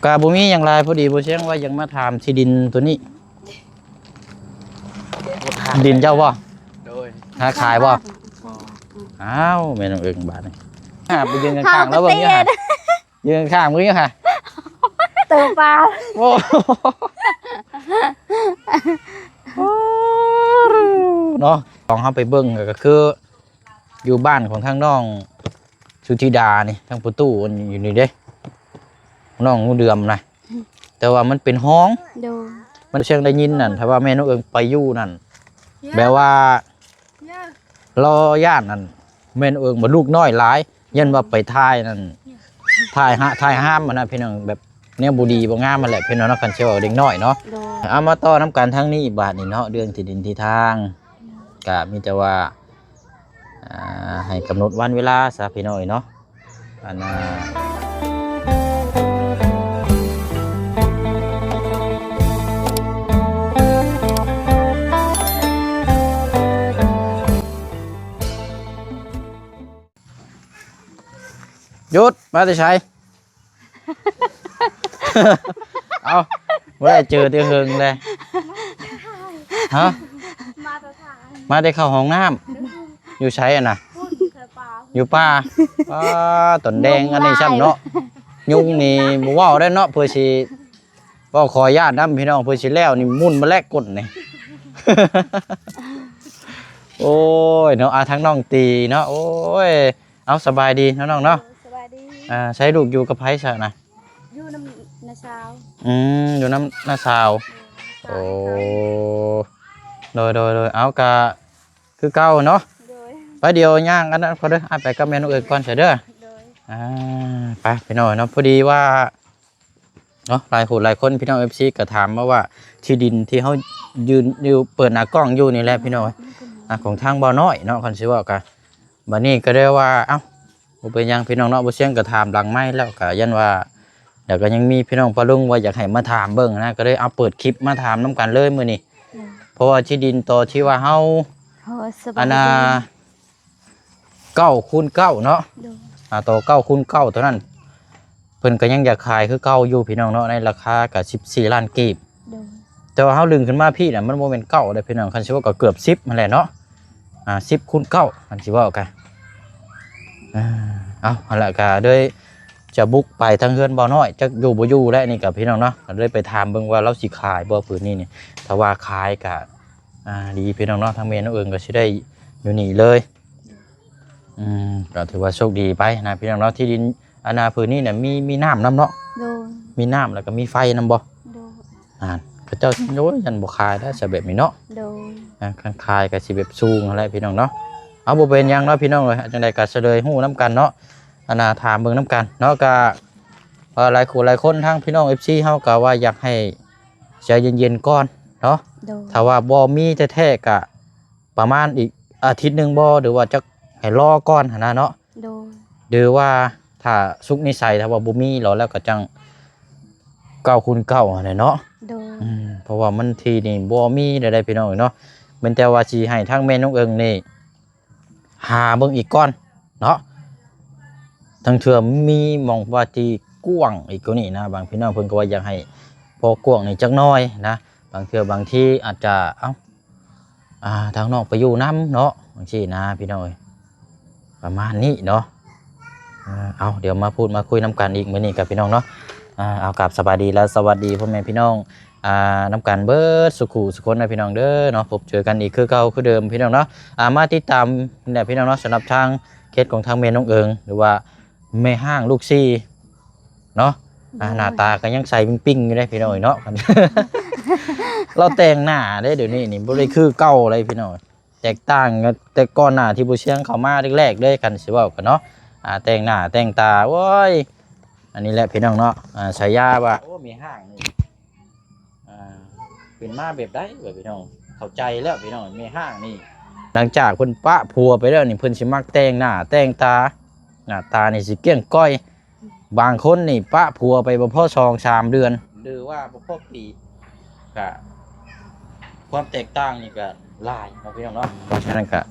ກະບໍ່ມີຫຍັງຫຼາຍ ພໍດີບໍ່ຊຽງວ່າຢາກມາຖາມທີ່ດິນໂຕນີ້ ດິນເຈົ້າບໍ່? ໂດຍ ຫາຂາຍບໍ່? ບໍ່ ອ້າວ ແມ່ນ້ອງເອິງບາດນີ້ ຫາໄປຢືນຂ້າງໆລາວເບິ່ງຢູ່ຫັ້ນ ຢືນຂ້າງເບິ່ງຢູ່ຫາ ເຕີປາ ໂອ້ ເນາະ ຂອງເຮົາໄປເບິ່ງກໍຄື ຢູ່ບ້ານຂອງທາງນ້ອງສຸທິດານີ້ ທາງປະຕູຢູ່ນີ້ເດ້ ນ້ອງງູເດືອມນະ ແຕ່ວ່າມັນເປັນຫ້ອງ ໂດຍ ມັນ ຊຽງໄດ້ຍິນນັ້ນ ຖ້າວ່າແມ່ນ້ອງເອິງໄປຢູ່ນັ້ນ ແບບວ່າ ລາວຢ້ານນັ້ນ ແມ່ນເອີ້ນວ່າລູກນ້ອຍຫຼາຍ ຢ້ານວ່າໄປຖ່າຍນັ້ນ ຖ່າຍຫະ ຖ່າຍຫ້າມຫັ້ນນະພີ່ນ້ອງ ແບບແນວບໍ່ດີບໍ່ງາມຫັ້ນແຫຼະພີ່ນ້ອງເນາະ ຄັນຊິເວົ້າເດັກນ້ອຍເນາະ ໂດຍ ເອົາ ມາຕໍ່ນຳກັນທາງນີ້ບາດນີ້ເນາະ ເລື່ອງທີ່ດິນທີ່ທາງ ກະມີແຕ່ວ່າ ອ່າ ໃຫ້ກຳນົດວັນເວລາຊະພີ່ນ້ອງເອີຍເນາະ ອັນນ່າ ຢຸດ ມາແຕ່ໃສ? ເອົ້າ ບໍ່ໄດ້ເຈີແຕ່ເຫິງເດ້ ຮະ? ມາແຕ່ເຂົ້າຫ້ອງນ້ຳ ຢູ່ໃສຫັ້ນນະ? ຢູ່ປ່າ ປາ ຕອນແດງອັນນີ້ຊ້ຳເນາະ ຍຸງນີ້ບໍ່ເວົ້າໄດ້ເນາະ ເພື່ອຊິ ເວົ້າຂໍອະນຸຍາດນຳພີ່ນ້ອງ ເພື່ອຊິແລ້ວນີ້ໝຸ່ນມາແລະກົ້ນນີ້ ໂອ້ຍເນາະ ອ່າ ທາງນ້ອງຕີເນາະ ໂອ້ຍ ເອົາ ສະບາຍດີເນາະນ້ອງເນາະ ສະບາຍດີ ອ່າ ໃສລູກຢູ່ກັບໃຜຊະນະ? ຢູ່ນຳນ້າສາວ ອືມ ຢູ່ນຳນ້າສາວ ໂອ້ ໂດຍ ໂດຍ ໂດຍ ເອົາ ກະຄືເກົ່າເນາະ ໂດຍ ໄປ ດຽວຍ່າງອັນນັ້ນກ່ອນເດີ ອ້າຍໄປກັບແມ່ນ້ອງເອີນກ່ອນຊະເດີ ໂດຍ ອ່າ ໄປພີ່ນ້ອງເນາະ ພໍດີວ່າ ເນາະ ຫຼາຍຜູ້ຫຼາຍຄົນພີ່ນ້ອງ ເອັຟຊີ ກໍຖາມມາວ່າ ທີ່ດິນທີ່ເຮົາຢືນຢູ່ ເປີດໜ້າກ້ອງຢູ່ນີ້ແຫຼະພີ່ນ້ອງ ອ່າ ຂອງທາງບ່າວນ້ອຍເນາະ ຄັນຊິເວົ້າກະ ບາດນີ້ກໍໄດ້ວ່າ ເອົ້າ ບໍ່ເປັນຫຍັງພີ່ນ້ອງເນາະ ບໍ່ຊຽງກໍຖາມຫຼັງໄມແລ້ວ ກໍຢ້ານວ່າ ແລ້ວກໍຍັງມີພີ່ນ້ອງປ້າລຸງວ່າຢາກໃຫ້ມາຖາມເບິ່ງນະ ກໍເລີຍເອົາເປີດຄລິບມາຖາມນຳກັນເລີຍມື້ນີ້ ໂດຍ ເພາະວ່າທີ່ດິນຕໍ່ທີ່ວ່າເຮົາ ໂອ້ ສະບາຍດີ ອັນນ່າ ເກົ້າຄູນເກົ້າເນາະ ໂດຍ ອ່າ ຕໍ່ເກົ້າຄູນເກົ້າເທົ່ານັ້ນ ເພິ່ນກໍຍັງຢາກຂາຍຄືເກົ່າຢູ່ພີ່ນ້ອງເນາະ ໃນລາຄາກໍສິບສີ່ລ້ານກີບ ໂດຍ ແຕ່ວ່າເຮົາດຶງຂຶ້ນມາພີ້ນະ ມັນບໍ່ແມ່ນເກົ້າເດ້ພີ່ນ້ອງ ຄັນຊິເວົ້າກໍເກືອບສິບຫັ້ນແຫຼະເນາະ ອ່າ ສິບຄູນເກົ້າ ຄັນຊິເວົ້າກະ ອ່າ ເອົາ ຫັ້ນລະ ກະເລີຍຈະບຸກໄປທາງເຮືອນບ່າວນ້ອຍ ຈັກຢູ່ບໍ່ຢູ່ແຫຼະນີ້ກະພີ່ນ້ອງເນາະ ກໍເລີຍໄປຖາມເບິ່ງວ່າລາວຊິຂາຍບໍ່ ຜືນນີ້ນີ້ ຖ້າວ່າຂາຍກະ ອ່າ ດີພີ່ນ້ອງເນາະ ທາງແມ່ນ້ອງເອີງກໍຊິໄດ້ຢູ່ນີ້ເລີຍ ອືມ ກໍຖືວ່າໂຊກດີໄປນະພີ່ນ້ອງເນາະ ທີ່ດິນອັນນ່າ ຜືນນີ້ນະ ມີ ມີນ້ຳນຳເນາະ ໂດຍ ມີນ້ຳ ແລ້ວກໍມີໄຟນຳບໍ່? ໂດຍ ອ່າ ເຂົາເຈົ້າ ໂອ້ຍ ຢ້ານບໍ່ຂາຍໄດ້ຊະແບບນີ້ເນາະ ໂດຍ ອ່າ ຄັນຂາຍກໍຊິແບບສູງຫັ້ນແຫຼະພີ່ນ້ອງເນາະ ເອົາ ບໍ່ເປັນຫຍັງເນາະພີ່ນ້ອງເອີຍ ຈັ່ງໃດກໍສະເລີຍຮູ້ນຳກັນເນາະ ອັນນ່າ ຖາມເບິ່ງນຳກັນເນາະ ກໍ ເອີ ຫຼາຍຜູ້ຫຼາຍຄົນ ທາງພີ່ນ້ອງ ເອັຟຊີ ເຮົາກໍວ່າຢາກໃຫ້ໃຈເຢັນໆກ່ອນເນາະ ໂດຍ ຖ້າວ່າບໍ່ມີແທ້ໆ ກະປະມານອີກອາທິດໜຶ່ງບໍ່ ຫຼືວ່າຈັກໃຫ້ລໍກ່ອນຫັ້ນນະເນາະ ໂດຍ ຫຼືວ່າຖ້າສຸກນິໄສ ຖ້າວ່າບໍ່ມີລໍແລ້ວກໍຈັ່ງເກົ້າຄູນເກົ້າຫັ້ນແຫຼະເນາະ ໂດຍ ອືມ ເພາະວ່າມັນທີ່ນີ້ບໍ່ມີໃດໆ ພີ່ນ້ອງເອີຍເນາະ ແມ່ນແຕ່ວ່າຊິໃຫ້ທາງແມ່ນ້ອງເອີງນີ້ ຫາເບິ່ງອີກກ່ອນເນາະ ລາງເທື່ອມີໝ່ອງວ່າທີ່ກວ້າງອີກກວ່ານີ້ນະ ບາງພີ່ນ້ອງເພິ່ນກໍວ່າຢາກໃຫ້ພໍກວ້າງນີ້ຈັກໜ້ອຍນະ ບາງເທື່ອບາງທີອາດຈະ ເອົ້າ ອ່າ ທາງນ້ອງໄປຢູ່ນຳເນາະ ຈັ່ງຊີ້ນະພີ່ນ້ອງເອີຍ ປະມານນີ້ເນາະ ອ່າ ເອົາ ດຽວມາພູດມາຄຸຍນຳກັນອີກມື້ນີ້ກັບພີ່ນ້ອງເນາະ ອ່າ ເອົາ ກາບສະບາຍດີ ແລະ ສະຫວັດດີພໍ່ແມ່ພີ່ນ້ອງ ອ່າ ນຳກັນເບິດສູ່ຄູ່ສູ່ຄົນນະພີ່ນ້ອງເດີເນາະ ພົບເຈີກັນອີກຄືເກົ່າຄືເດີມພີ່ນ້ອງເນາະ ອ່າ ມາຕິດຕາມນີ້ແຫຼະພີ່ນ້ອງເນາະ ສຳລັບທາງເຂດຂອງທາງແມ່ນ້ອງເອີງ ຫຼືວ່າແມ່ຮ້າງລູກສີ່ເນາະ ອ່າ ໂດຍ ໜ້າຕາກໍຍັງໃສປິ້ງໆຢູ່ເດ້ພີ່ນ້ອງເອີຍເນາະ ລາວແຕ່ງໜ້າເດ້ ດຽວນີ້ນີ້ບໍ່ໄດ້ຄືເກົ່າເລີຍພີ່ນ້ອງ ແຕກຕ່າງແຕ່ກ່ອນໜ້າທີ່ຜູ້ຊຽງເຂົ້າມາແລກໆເລີຍ ຄັນຊິເວົ້າກັນເນາະ ອ່າ ແຕ່ງໜ້າແຕ່ງຕາ ໂອ້ຍ ອັນນີ້ແຫຼະພີ່ນ້ອງເນາະ ອ່າ ສາຍາວ່າ ໂອ້ ແມ່ຮ້າງນີ້ ອ່າ ເປັນມາແບບໃດວະພີ່ນ້ອງ ເຂົ້າໃຈແລ້ວພີ່ນ້ອງ ແມ່ຮ້າງນີ້ ຫຼັງຈາກເພິ່ນປະຜົວໄປແລ້ວນີ້ ເພິ່ນຊິມັກແຕ່ງໜ້າແຕ່ງຕາ ໜ້າຕານີ້ຊິກ້ຽງກ້ອຍ ບາງຄົນນີ້ປະຜົວໄປບໍ່ພໍສອງສາມເດືອນ ຫຼືວ່າບໍ່ພໍປີ ກະຄວາມແຕກຕ່າງນີ້ກະຫຼາຍເນາະພີ່ນ້ອງເນາະ ເພາະສະນັ້ນກະ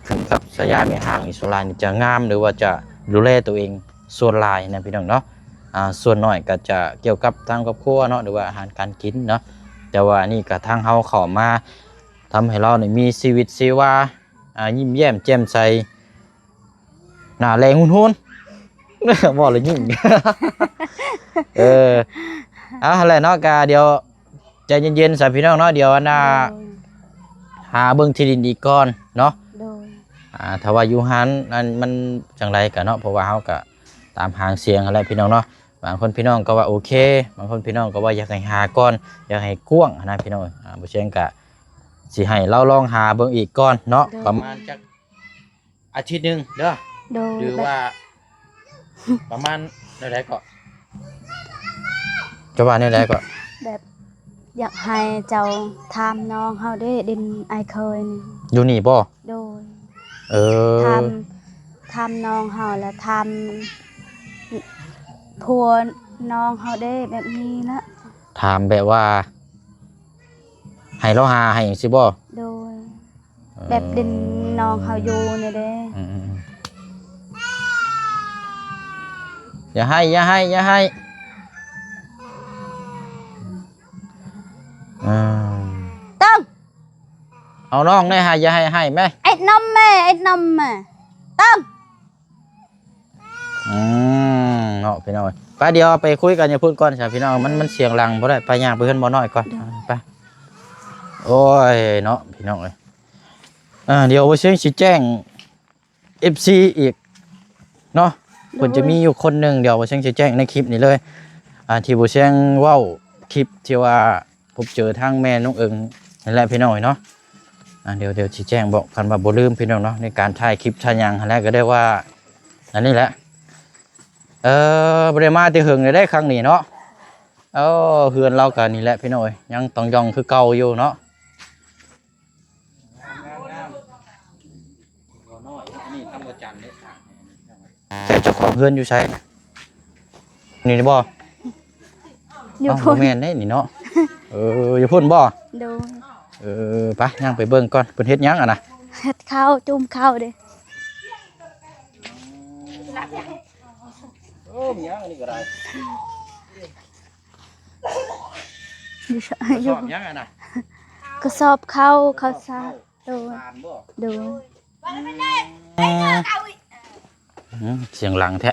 ຂຶ້ນກັບສາຍາແມ່ຮ້າງນີ້ ສ່ວນຫຼາຍນີ້ຈະງາມ ຫຼືວ່າຈະດູແລຕົວເອງສ່ວນຫຼາຍນະພີ່ນ້ອງເນາະ ອ່າ ສ່ວນໜ້ອຍກໍຈະກ່ຽວກັບທາງຄອບຄົວເນາະ ຫຼືວ່າອາຫານການກິນເນາະ ແຕ່ວ່າອັນນີ້ກໍທາງເຮົາເຂົ້າມາທຳໃຫ້ລາວນີ້ມີຊີວິດຊີວາ ອ່າ ຍິ້ມແຍ້ມແຈ່ມໃສ ໜ້າແລງຮຸນໆ ເວົ້າແລ້ວຍິ້ມ ເອີ ເອົາຫັ້ນແຫຼະເນາະ ກະດຽວໃຈເຢັນໆ ຊະພີ່ນ້ອງເນາະ ດຽວອັນນ່າ ໂດຍ ຫາເບິ່ງທີ່ດິນອີກກ່ອນເນາະ ໂດຍ ອ່າ ຖ້າວ່າຢູ່ຫັ້ນ ອັນ ມັນຈັ່ງໃດກະເນາະ ເພາະວ່າເຮົາກະຕາມຫາງສຽງຫັ້ນແຫຼະພີ່ນ້ອງເນາະ ບາງຄົນພີ່ນ້ອງກໍວ່າໂອເຄ ບາງຄົນພີ່ນ້ອງກໍວ່າຢາກໃຫ້ຫາກ່ອນ ຢາກໃຫ້ກວ້າງຫັ້ນນະພີ່ນ້ອງ ອ່າ ບໍ່ສຽງກະ ຊິໃຫ້ລາວລອງຫາເບິ່ງອີກກ່ອນເນາະ ໂດຍ ປະມານຈັກອາທິດໜຶ່ງເດີ ໂດຍ ຫຼືວ່າ ແບບ ປະມານແນວໃດເກາະ? ເຈົ້າວ່າແນວໃດເກາະ? ແບບ ຢາກໃຫ້ເຈົ້າຖາມນ້ອງເຮົາເດ້ ດິນອ້າຍເຂີຍນີ້ ຢູ່ນີ້ບໍ່? ໂດຍ ເອີ ຖາມ ຖາມນ້ອງເຮົາ ແລະ ຖາມຜົວນ້ອງເຮົາເດ້ ແບບນີ້ລະ ຖາມແບບວ່າ ໃຫ້ລາວຫາໃຫ້ຈັ່ງຊີ້ບໍ່? ໂດຍ ເອີ ແບບດິນນ້ອງເຮົາຢູ່ນີ້ເດ້ ອືມໆໆ ຢ່າໄຫ້ ຢ່າໄຫ້ ຢ່າໄຫ້ ອືມ ເຕີງ ເອົານ້ອງແດ່ ຫາ ຢ່າໃຫ້ ໃຫ້ແມະ ເຮັດນຳແມະ ເຮັດນຳແມະ ເຕີງ. ອືມ ເນາະພີ່ນ້ອງ ໄປ ດຽວໄປຄຸຍກັນຢູ່ພຸ້ນກ່ອນຊະພີ່ນ້ອງ ມັນ ມັນສຽງດັງບໍ່ໄດ້ ໄປ ຍ່າງໄປເຮືອນບໍ່ນ້ອຍກ່ອນ ໂດຍ ໄປ ໂອ້ຍ ເນາະພີ່ນ້ອງເອີຍ ອ່າ ດຽວບໍ່ສຽງຊິແຈ້ງ ເອັຟຊີ ອີກເນາະ ໂດຍ ເພິ່ນຈະມີຢູ່ຄົນໜຶ່ງ ດຽວບໍ່ສຽງຊິແຈ້ງໃນຄລິບນີ້ເລີຍ ອ່າ ທີ່ບໍ່ສຽງເວົ້າຄລິບທີ່ວ່າ ພົບເຈີທາງແມ່ນ້ອງເອີງນັ້ນແຫຼະພີ່ນ້ອງເອີຍເນາະ ອ່າ ດຽວ ດຽວຊິແຈ້ງບອກ ຄັນວ່າບໍ່ລືມພີ່ນ້ອງເນາະ ໃນການຖ່າຍຄລິບຖ່າຍຫຍັງຫັ້ນແຫຼະ ກໍໄດ້ວ່າ ອັນນີ້ແຫຼະ ເອີ ບໍ່ໄດ້ມາແຕ່ເຫິງແລ້ວເດ້ຄັ້ງນີ້ເນາະ ເອີ ເຮືອນລາວກໍນີ້ແຫຼະພີ່ນ້ອງເອີຍ ຍັງຕ້ອງຢ່ອງຄືເກົ່າຢູ່ເນາະ. ແຕ່ເຈົ້າຂອງເຮືອນຢູ່ໃສ? ນີ້ບໍ່? ຢູ່ ເອົ້າ ພຸ້ນ ບໍ່ແມ່ນເດ້ນີ້ເນາະ ເອີ ຢູ່ພຸ້ນບໍ່? ໂດຍ ເອີ ໄປ ຍ່າງໄປເບິ່ງກ່ອນ ເພິ່ນເຮັດຫຍັງຫັ້ນນະ? ເຮັດເຂົ້າ ຈຸ້ມເຂົ້າເດ້ ເອີ ມີຫຍັງອັນນີ້ກໍໄດ້? ຢູ່ ຢູ່ ກະສອບຫຍັງຫັ້ນນະ? ກະສອບເຂົ້າ ເຂົ້າສານ ເຂົ້າສານ ໂດຍ ສານບໍ່? ໂດຍ ອືມ ສຽງດັງແທ້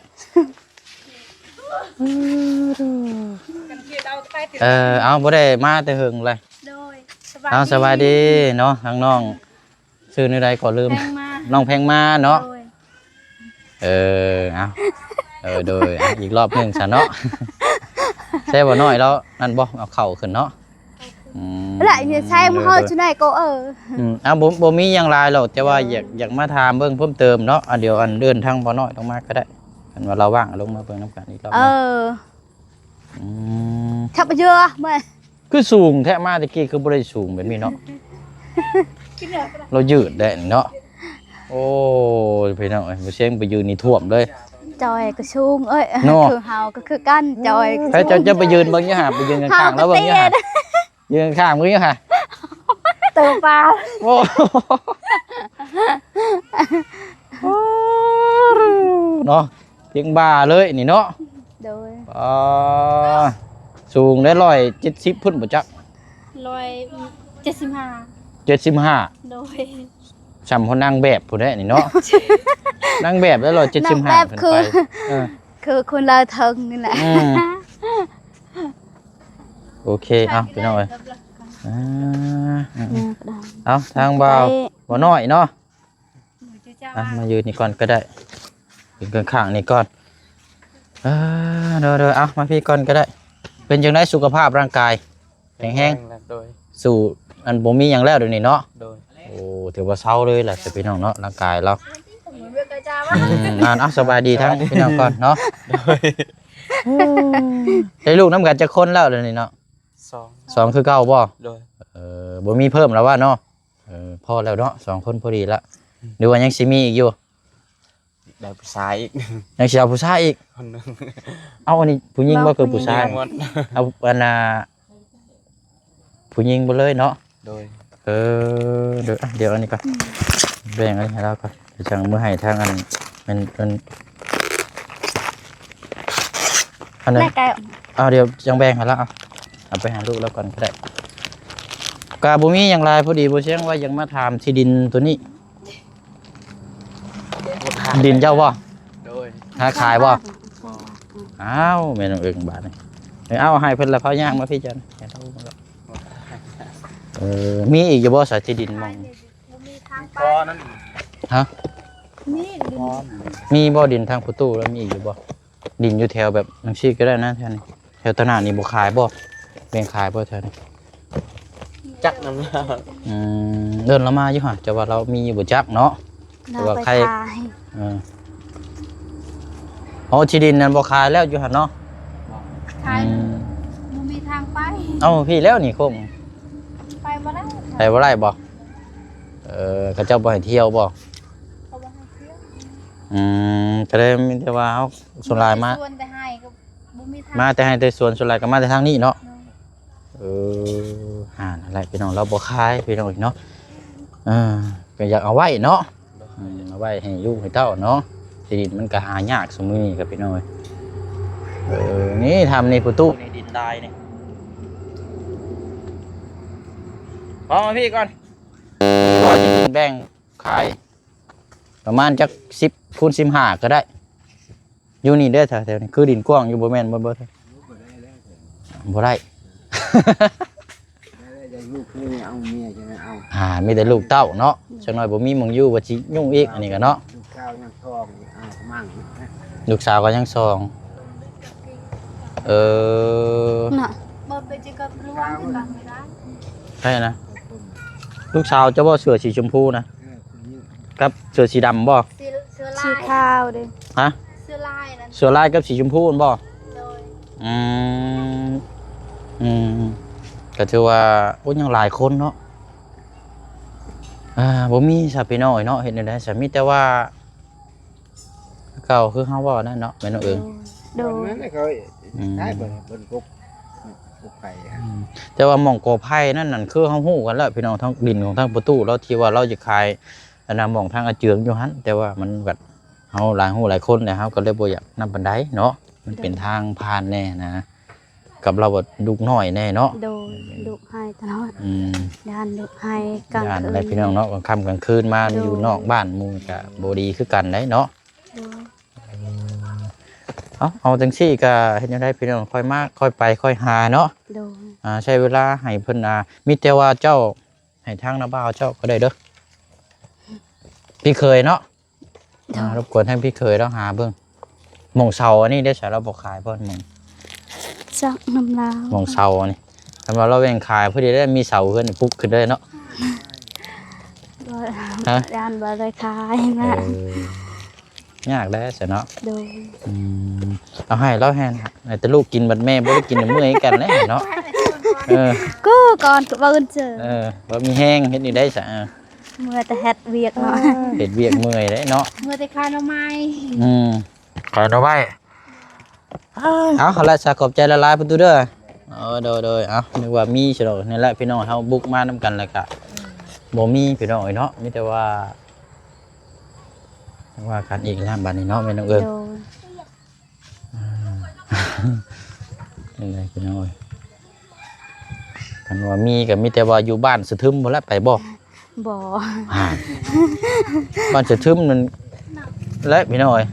ເອີ ເອົາ ບໍ່ໄດ້ມາແຕ່ເຫິງເລີຍ ໂດຍ ສະບາຍດີ ເອົາ ສະບາຍດີເນາະ ທາງນ້ອງ ຊື່ແນວໃດກໍລືມ ແພງມາ ນ້ອງແພງມາເນາະ ໂດຍ ເອີ ເອົາ ເອີ ໂດຍ ເອົາ ອີກລອບໜຶ່ງຊະເນາະ ແຊບໍ່ນ້ອຍແລ້ວ ນັ້ນບໍ່ ເອົາເຂົ້າຂຶ້ນເນາະ ອືມ ລະ ແຊມາເຮົາ ໂດຍ ຈະໄດ້ກໍ ເອີ ອືມ ເອົາ ບໍ່ ບໍ່ມີຫຍັງຫຼາຍດອກ ແຕ່ວ່າ ໂດຍ ຢາກ ຢາກມາຖາມເບິ່ງເພີ່ມເຕີມເນາະ ອັນດຽວ ອັນເດີນທາງບໍ່ນ້ອຍລົງມາກໍໄດ້ ຄັນວ່າລາວວ່າງ ລົງມາເບິ່ງນຳກັນອີກລອບໜຶ່ງ ເອີ ອືມ ຄັບເຍອະແມ່ ຄືສູງແທ້ ມາແຕ່ກີ້ຄືບໍ່ໄດ້ສູງແບບນີ້ເນາະ ລາວຍືດແດ່ນີ້ເນາະ ໂອ້ຍ ພີ່ນ້ອງເອີຍ ບໍ່ສຽງໄປຢືນນີ້ຖ້ວມເລີຍ ຈອຍກໍສູງເອີຍ ເນາະ ຄືເຮົາກໍຄືກັນ ຈອຍກໍ ໃຜ ເຈົ້າ ເຈົ້າໄປຢືນເບິ່ງຢູ່ຫາ ໄປຢືນຂ້າງໆລາວເບິ່ງຢູ່ຫາ ເຮົາກໍເຕັ້ຍ ຢືນຂ້າງໆເບິ່ງຢູ່ຫາ ເຕີປາ ໂອ້ ເນາະ ພຽງບ່າເລີຍນີ້ເນາະ ໂດຍ ອ່າ ສູງໄດ້ຮ້ອຍເຈັດສິບພຸ້ນບໍ່ຈັກ ຮ້ອຍເຈັດສິບຫ້າ ເຈັດສິບຫ້າ ໂດຍ ສ່ຳຄົນນາງແບບພຸ້ນແຫຼະນີ້ເນາະ ນາງແບບໄດ້ຮ້ອຍເຈັດສິບຫ້າ ນາງແບບ ຂຶ້ນໄປ ຄື ເອີ ຄືຄົນລາວເທິງນີ້ແຫຼະ ອືມ ໂອເຄ ເອົາ ພີ່ນ້ອງເອີຍ ອ່າ ເອົາ ທາງບ່າວ ໄປ ບ່າວນ້ອຍເນາະ ອ່ະ ມາຢືນນີ້ກ່ອນກໍໄດ້ ຢືນຂ້າງໆນີ້ກ່ອນ ເອີ ໂດຍໆ ເອົາ ມາພີ້ກ່ອນກໍໄດ້ ເປັນຈັ່ງໃດສຸຂະພາບຮ່າງກາຍ ແຂງແຮງ ແຂງແຮງແລ້ວ ໂດຍ ສູ້ ອັນ ບໍ່ມີຫຍັງແລ້ວດຽວນີ້ເນາະ ໂດຍ ໂອ້ ຖືວ່າເຊົາເລີຍແຫຼະ ພີ່ນ້ອງເນາະ ຮ່າງກາຍລາວ ອືມ ນັ້ນ ເອົາ ສະບາຍດີທັງພີ່ນ້ອງກ່ອນເນາະ ໂດຍ ໄດ້ລູກນຳກັນຈັກຄົນແລ້ວດຽວນີ້ເນາະ? ສອງ ສອງຄືເກົ່າບໍ່? ໂດຍ ເອີ ບໍ່ມີເພີ່ມແລ້ວວ່າເນາະ? ເອີ ພໍແລ້ວເນາະ ສອງຄົນພໍດີລະ ອືມ ຫຼືວ່າຍັງຊິມີອີກຢູ່? ໄດ້ຜູ້ຊາຍອີກ ຍັງຊິເອົາຜູ້ຊາຍອີກ ຄົນໜຶ່ງ ເອົາ ອັນນີ້ຜູ້ຍິງບໍ່ຄືຜູ້ຊາຍ? ຜູ້ຍິງໝົດ ເອົາ ອັນນ່າ ຜູ້ຍິງເບິດເລີຍເນາະ? ໂດຍ ເອີ ດຽວ ດຽວອັນນີ້ກ່ອນ ອືມ ແບ່ງອັນນີ້ໃຫ້ລາວກ່ອນ ດຽວຈັ່ງເອົາໃຫ້ທາງອັນ ແມ່ນ ແມ່ນ ແມ່ນ ໂດຍ ອັນນັ້ນ ແມ່ໄກ່ ເອົາ ດຽວຈັ່ງແບ່ງໃຫ້ລາວ ເອົາ ເອົາໄປໃຫ້ລູກລາວກ່ອນກໍໄດ້. ກະບໍ່ມີຫຍັງຫຼາຍ ພໍດີບໍ່ຊຽງວ່າຢາກມາຖາມທີ່ດິນໂຕນີ້ ດິນເຈົ້າບໍ່? ໂດຍ ຫາຂາຍບໍ່? ບໍ່ ອ້າວ ແມ່ນ້ອງເອິງບາດນີ້ ເອົາໃຫ້ເພິ່ນລະ ພາຍ່າງມາພີ້ຈັນ ໃຫ້ເຮົາ ເອີ ມີອີກຢູ່ບໍ່ສາ ທີ່ດິນໝ່ອງ ບໍ່ມີທາງໄປ ພໍນັ້ນ ຮະ? ມີດິນ ມີບໍ່ດິນທາງປະຕູ ແລ້ວມີອີກຢູ່ບໍ່? ດິນຢູ່ແຖວແບບຈັ່ງຊີ້ກໍໄດ້ນະ ແຖວນີ້ ແຖວຕະໜາດນີ້ບໍ່ຂາຍບໍ່? ແບ່ງຂາຍບໍ່ແຖວນີ້? ຈັກນຳລາວ ອືມ ເອີ້ນລາວມາຢູ່ຫະ ແຕ່ວ່າລາວມີຢູ່ບໍ່ຈັກເນາະ ແຕ່ວ່າໃຄ ເອີ ເອົາທີ່ດິນນັ້ນບໍ່ຂາຍແລ້ວຢູ່ຫັ້ນເນາະ? ຂາຍ ອືມ ບໍ່ມີທາງໄປ ເອົາ ພີ້ແລ້ວນີ້ຄົງ ໄປບໍ່ໄດ້ ໄປບໍ່ໄດ້ບໍ່? ເອີ ເຂົາເຈົ້າບໍ່ໃຫ້ທ່ຽວບໍ່? ເຂົາບໍ່ໃຫ້ທ່ຽວ ອືມ ກໍເລີຍມີແຕ່ວ່າເຮົາ ສ່ວນຫຼາຍມາ ຊວນແຕ່ໃຫ້ກໍບໍ່ມີທາງ ມາແຕ່ໃຫ້ແຕ່ສວນ ສ່ວນຫຼາຍກໍມາແຕ່ທາງນີ້ເນາະ ໂດຍ ເອີ ຫັ້ນແຫຼະພີ່ນ້ອງ ລາວບໍ່ຂາຍພີ່ນ້ອງເນາະ ເອີ ກໍຢາກເອົາໄວ້ເນາະ ໂດຍ ອືມ ເອົາໄວ້ໃຫ້ລູກໃຫ້ເຕົ້າເນາະ ທີ່ດິນມັນກໍຫາຍາກຊຸມື້ນີ້ກໍພີ່ນ້ອງເອີຍ ເອີ ນີ້ທຳນີ້ປະຕູ ນີ້ດິນລາຍນີ້ ເອົາມາພີ້ກ່ອນ ແບ່ງຂາຍ ປະມານຈັກສິບຄູນສິບຫ້າກໍໄດ້ ຢູ່ນີ້ເດີ ແຖວໆນີ້ ຄືດິນກວ້າງຢູ່ບໍ່ແມ່ນບໍ່? ບໍ່ໄດ້ ບໍ່ໄດ້ ບໍ່ໄດ້ ໄດ້ລູກເລີຍເອົາເມຍຈັ່ງນັ້ນເອົາ ອ່າ ມີແຕ່ລູກເຕົ້າເນາະ ຈັກໜ້ອຍບໍ່ມີໝ່ອງຢູ່ ວ່າຊິຫຍຸ້ງອີກ ອັນນີ້ກໍເນາະ ລູກສາວຍັງທ້ອງຢູ່ ເອົາມັ່ງ ລູກສາວກໍຍັງສອງ ເອີ ນະ ບໍ່ໄປຈິກັບລວງຄືກັນບໍ່ໄດ້ ໃຊ່ນະ ລູກສາວເຈົ້າບໍ່ ເສື້ອສີຊົມພູນະ ເອີ ຜູ້ຍິງ ກັບເສື້ອສີດຳບໍ່? ເສື້ອ ເສື້ອລາຍ ສີຂາວເດ້ ຮະ? ເສື້ອລາຍນັ້ນ ເສື້ອລາຍກັບສີຊົມພູຫັ້ນບໍ່? ໂດຍ ອືມ ອືມ ກໍຖືວ່າ ໂອ້ ຍັງຫຼາຍຄົນເນາະ ອ່າ ບໍ່ມີຊະພີ່ນ້ອງເນາະ ເຮັດແນວໃດຊະ ມີແຕ່ວ່າ ເກົ່າຄືເຮົາເວົ້ານັ້ນເນາະ ແມ່ນບໍ່ເອີງ? ໂດຍ ແມ່ນເຂົາ ອືມ ຂາຍເບິ່ງ ເບິ່ງກົກ ກົກໄຜ່ ອືມ ແຕ່ວ່າໝ່ອງກໍໄຜ່ນັ້ນນັ້ນ ຄືເຮົາຮູ້ກັນແລ້ວພີ່ນ້ອງ ທາງດິນຂອງທາງປະຕູລາວ ທີ່ວ່າລາວຈະຂາຍ ອັນນ່າ ໝ່ອງທາງອາເຈືອງຢູ່ຫັ້ນ ແຕ່ວ່າມັນແບບ ເຮົາຫຼາຍຮູ້ຫຼາຍຄົນແລ້ວ ເຮົາກໍເລີຍບໍ່ຢາກນຳປານໃດເນາະ ມັນເປັນທາງຜ່ານແດ່ນະ ກັບລາວກໍດຸຮ້ອຍແດ່ເນາະ ໂດຍ ດຸຮ້າຍຕະຫຼອດ ອືມ ຢ້ານດຸຮ້າຍກາງຄືນ ຢ້ານແຫຼະພີ່ນ້ອງເນາະ ກາງຄ່ຳກາງຄືນມາ ໂດຍ ຢູ່ນອກບ້ານໝູ່ກະບໍ່ດີຄືກັນໄດ໋ເນາະ ໂດຍ ເອີ ເອົາ ເອົາຈັ່ງຊີ້ກະເຮັດແນວໃດພີ່ນ້ອງ ຄ່ອຍມາ ຄ່ອຍໄປ ຄ່ອຍຫາເນາະ ໂດຍ ອ່າ ໃຊ້ເວລາໃຫ້ເພິ່ນ ອ່າ ມີແຕ່ວ່າເຈົ້າ ໃຫ້ທາງນ້າບ່າວເຈົ້າກໍໄດ້ເດີ ພີ່ເຂີຍເນາະ ໂດຍ ອ່າ ລົບກວນທາງພີ່ເຂີຍລາວຫາເບິ່ງ ໝ່ອງເສົາອັນນີ້ໄດ້ໃສ ລາວບໍ່ຂາຍບໍ່ ໝ່ອງ ຈັກນຳລາວ ໝ່ອງເສົາອັນນີ້ ຄັນວ່າລາວແວ່ງຂາຍ ພໍດີໄດ້ມີເສົາເຮືອນປຸກຂຶ້ນເລີຍເນາະ ບໍ່ ຮະ ຢ້ານບໍ່ໄດ້ຂາຍນະ ເອີ ຍາກແລ້ວຊັ້ນເນາະ ໂດຍ ອືມ ເອົາໃຫ້ລາວແຮ່ນ ໃຫ້ແຕ່ລູກກິນ ບັດແມ່ບໍ່ໄດ້ກິນ ເມື່ອຍຄືກັນແຫຼະເນາະ ເອີ ກູກ່ອນກໍບໍ່ເຈີ ເອີ ບໍ່ມີແຮງ ເຮັດນີ້ໄດ້ຊະ ເອີ ເມື່ອແຕ່ເຮັດວຽກເນາະ ເຮັດວຽກເມື່ອຍເດ້ເນາະ ເມື່ອແຕ່ຂາຍໜໍ່ໄມ້ ອືມ ຂາຍໜໍ່ໄມ້ ເອົາ ເອົາລະຊະ ຂອບໃຈຫຼາຍໆ ປະຕູເດີ ເອີ ໂດຍໆ ເອົາ ນຶກວ່າມີຊິດອກ ນີ້ແຫຼະພີ່ນ້ອງ ເຮົາບຸກມານຳກັນແລ້ວກະ ບໍ່ມີພີ່ນ້ອງເອີຍເນາະ ມີແຕ່ວ່າ ວ່າກັນອີກແລ້ວບັດນີ້ເນາະ ແມ່ນ້ອງເອີຍ ໂດຍ ອ່າ ຈັ່ງໃດພີ່ນ້ອງເອີຍ ຄັນວ່າມີກໍມີແຕ່ວ່າຢູ່ບ້ານສະທຶມພຸ້ນແຫຼະ ໄປບໍ່? ບໍ່ ອ່າ ບ້ານສະທຶມນັ້ນແຫຼະພີ່ນ້ອງເອີຍ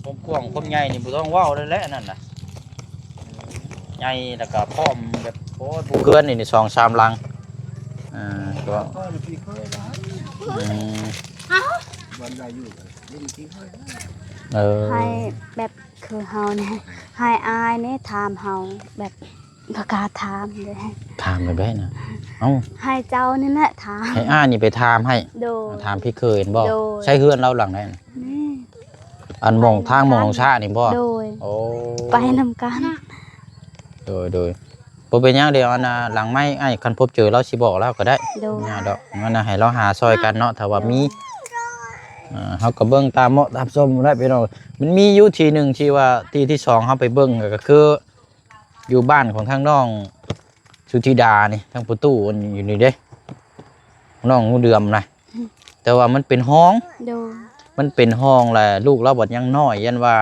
ຄວາມກວ້າງຄວາມໃຫຍ່ນີ້ບໍ່ຕ້ອງເວົ້າເລີຍແຫຼະ ອັນນັ້ນນະ ໃຫຍ່ ແລ້ວກໍພ້ອມແບບ ໂອ້ຍ ເຮືອນນີ້ ນີ້ສອງສາມຫຼັງ ອ່າ ກໍ ອືມ ເອີ ໃຫ້ແບບຄືເຮົານີ້ ໃຫ້ອ້າຍນີ້ຖາມເຮົາ ແບບບໍ່ກ້າຖາມເດ້ ຖາມແບບໃດນະ? ເອົ້າ ໃຫ້ເຈົ້ານີ້ແຫຼະຖາມ ໃຫ້ອ້າຍນີ້ໄປຖາມໃຫ້ ໂດຍ ຖາມພີ່ເຂີຍແມ່ນບໍ່? ໂດຍ ໃຊ້ເຮືອນລາວຫຼັງໃດນະ? ນີ້ ອັນໝ່ອງທາງໝ່ອງໜອງຊານີ້ບໍ່? ໂດຍ ໂອ້ ໄປນຳກັນ ໂດຍໆ ບໍ່ເປັນຫຍັງ ດຽວອັນນ່າ ຫຼັງໄມ້ອ້າຍ ຄັນພົບເຈີລາວຊິບອກລາວກໍໄດ້ ໂດຍ ຍາກດອກ ອັນນ່າ ໃຫ້ລາວຫາຊ່ອຍກັນເນາະ ຖ້າວ່າມີ ໂດຍ ເອີ ເຮົາກໍເບິ່ງຕາມເໝາະຕາມສົມໄດ້ພີ່ນ້ອງ ມັນມີຢູ່ທີ່ໜຶ່ງທີ່ວ່າ ທີ່ ທີ່ສອງເຮົາໄປເບິ່ງ ກໍຄືຢູ່ບ້ານຂອງທາງນ້ອງສຸທິດານີ້ ທາງປະຕູຢູ່ນີ້ເດ້ ນ້ອງງູເດືອມນະ ແຕ່ວ່າມັນເປັນຮ່ອງ ໂດຍ ມັນເປັນຮ່ອງ ແລະ ລູກລາວບັດຍັງນ້ອຍ ຢ້ານວ່າ